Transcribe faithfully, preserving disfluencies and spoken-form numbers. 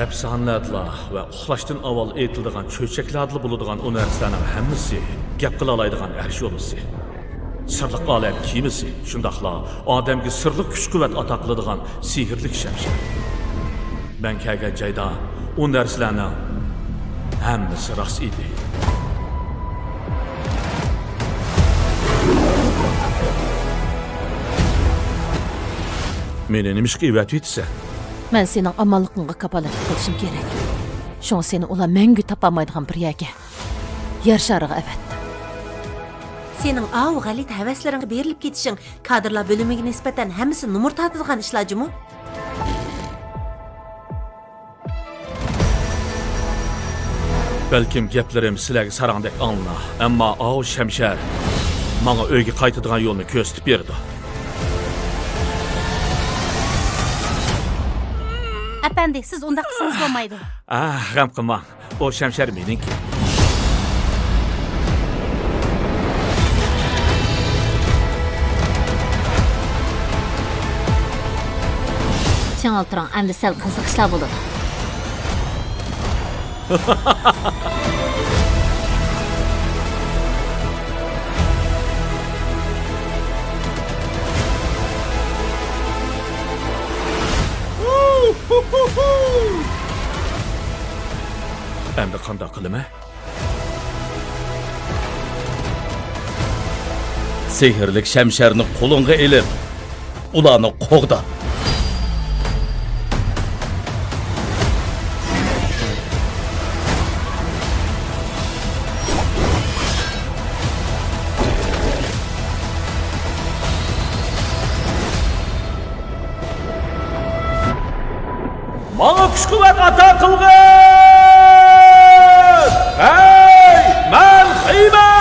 ئەپسانىلەردىلا ۋە ئۇخلاشتىن ئاۋۋال ئېيتىلىدىغان چۆچەكلەردىلا بولىدىغان ئۇ نەرسىلەرنىڭ ھەممىسى گەپ قىلالايدىغان ئەرش يولۋىسى، سىرلىق ئالەم كېمىسى، شۇنداقلا ئادەمگە سىرلىق كۈچ-قۇۋۋەت ئاتا قىلىدىغان سېھىرلىك شەمشەر. مەن كەلگەن جايدا ئۇ نەرسىلەرنىڭ ھەممىسى راست ئىدى. مېنى نېمىشقا ئەۋەتىۋېتىسەن؟ مەن سېنىڭ ئامانلىقىڭغا كاپالەتلىك قىلىشىم كېرەك. شۇڭا سېنى ئۇلار مەڭگۈ تاپالمايدىغان بىر يەرگە، يەر شارىغا ئەۋەتتىم. سېنىڭ ئاۋۇ غەلىتە ھەۋەسلىرىڭگە بېرىلىپ كېتىشىڭ كادىرلار بۆلۈمىگە نىسبەتەن ھەممىسى نومۇر تارتىدىغان ئىشلار جۇمۇ؟ بەلكىم گەپلىرىم سىلەرگە ساراڭدەك ئاڭلىنار، ئەمما ئاۋۇ شەمشەر ماڭا ئۆيگە قايتىدىغان يولنى كۆرسىتىپ بېرىدۇ. ئەپەندى، سىز ئۇنداق قىلسىڭىز بولمايدۇ. ئاھ، غەم قىلماڭ. ئۇ شەمشەر مېنىڭكى. چىڭ ئولتۇرۇڭ، ئەمدى سەل قىزىق ئىشلار بولىدۇ. ئەمدى قانداق قىلىمەن؟ سېھىرلىك شەمشەرنى قولۇڭغا ئېلىپ، ئۇلارنى قوغدا. ماڭا كۈچ-قۇۋۋەت ئاتا قىلغىن! ھەي، مەن خىمە!